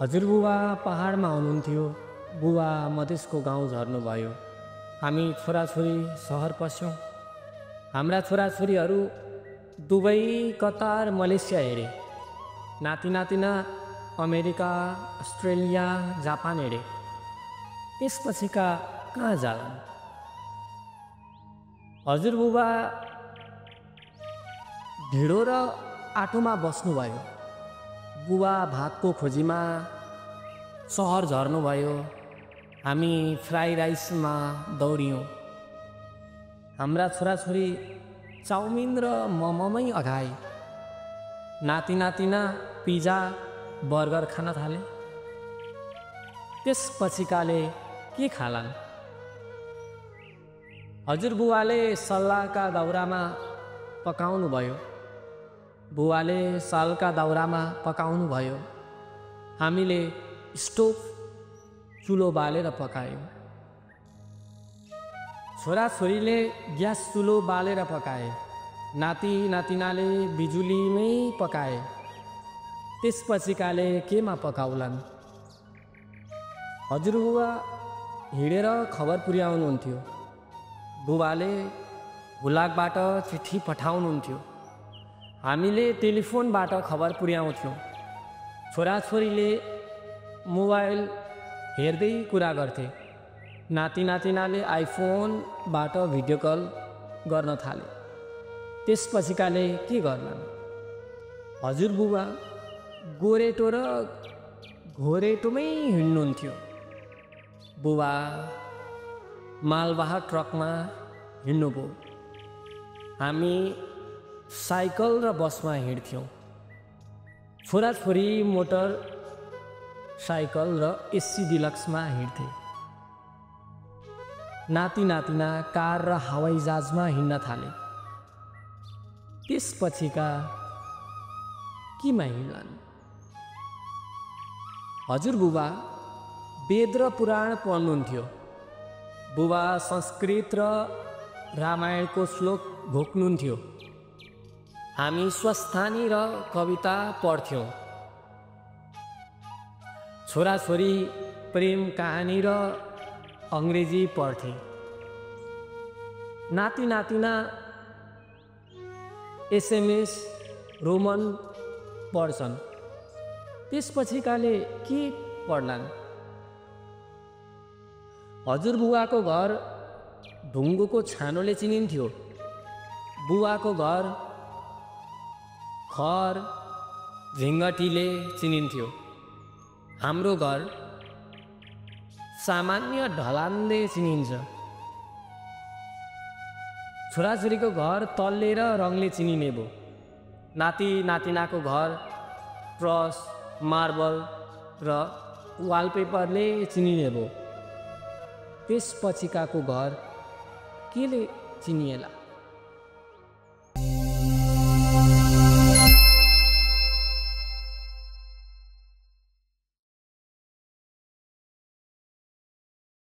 हजुरबुवा पहाडमा हुनुहुन्थ्यो। बुवा मधेसको गाउँ झर्नुभयो। हामी छोराछोरी सहर पस्यौँ। हाम्रा छोराछोरीहरू दुबई, कतार, मलेसिया हेरे। नाति नातिना अमेरिका, अस्ट्रेलिया, जापान हेरे। त्यसपछिका कहाँ जालान्? हजुरबुवा ढिँडो र आटोमा बस्नुभयो। बुवा भातको खोजीमा सहर झर्नुभयो। हामी फ्राई राइसमा दौडियौँ। हाम्रा छोराछोरी चाउमिन र मोमोमै अघाए। नाति नातिना पिज्जा, बर्गर खान थाले। त्यसपछिकाले के खालान्? हजुरबुवाले सल्लाहका दाउरामा पकाउनुभयो। बुवाले सालका दाउरामा पकाउनुभयो। हामीले स्टोभ, चुलो बालेर पकायौँ। छोराछोरीले ग्यास चुलो बालेर पकाए। नाति नातिनाले बिजुलीमै पकाए। त्यसपछिकाले केमा पकाउलान्? हजुरबुवा हिँडेर खबर पुर्याउनुहुन्थ्यो। बुबाले हुलाकबाट चिठी पठाउनुहुन्थ्यो। हामीले टेलिफोनबाट खबर पुर्याउँथ्यौँ। छोराछोरीले मोबाइल हेर्दै कुरा गर्थे। नाति नातिनाले आइफोनबाट भिडियो कल गर्न थाले। त्यसपछिकाले के गर्लान्? हजुरबुवा गोरेटो र घोरेटोमै हिँड्नुहुन्थ्यो। बुबा मालवाहक ट्रकमा हिँड्नुभयो। हामी साइकल र बसमा हिँड्थ्यौँ। छोराछोरी मोटर साइकल र एसी डिलक्समा हिँड्थे। नाति नातिना कार र हवाईजहाजमा हिँड्न थाले। त्यसपछिका केमा हिँड्लान्? हजुरबुबा वेद र पुराण पढ्नुहुन्थ्यो। बुबा संस्कृत र रामायणको श्लोक घोक्नुहुन्थ्यो। हामी स्वस्थानी र कविता पढ्थ्यौँ। छोराछोरी प्रेम कहानी र अङ्ग्रेजी पढ्थे। नाति नातिना एसएमएस, रोमन पढ्छन्। त्यसपछिकाले के पढ्लान्? हजुरबुवाको घर ढुङ्गोको छानोले चिनिन्थ्यो। बुवाको घर खर झिङ्गटीले चिनिन्थ्यो। हाम्रो घर सामान्य ढलानले चिनिन्छ। छोराछोरीको घर तल्ले र रङले चिनिने भयो। नाति नातिनाको घर ट्रस, मार्बल र वालपेपरले चिनिने भयो। त्यसपछिकाको घर केले चिनिएला?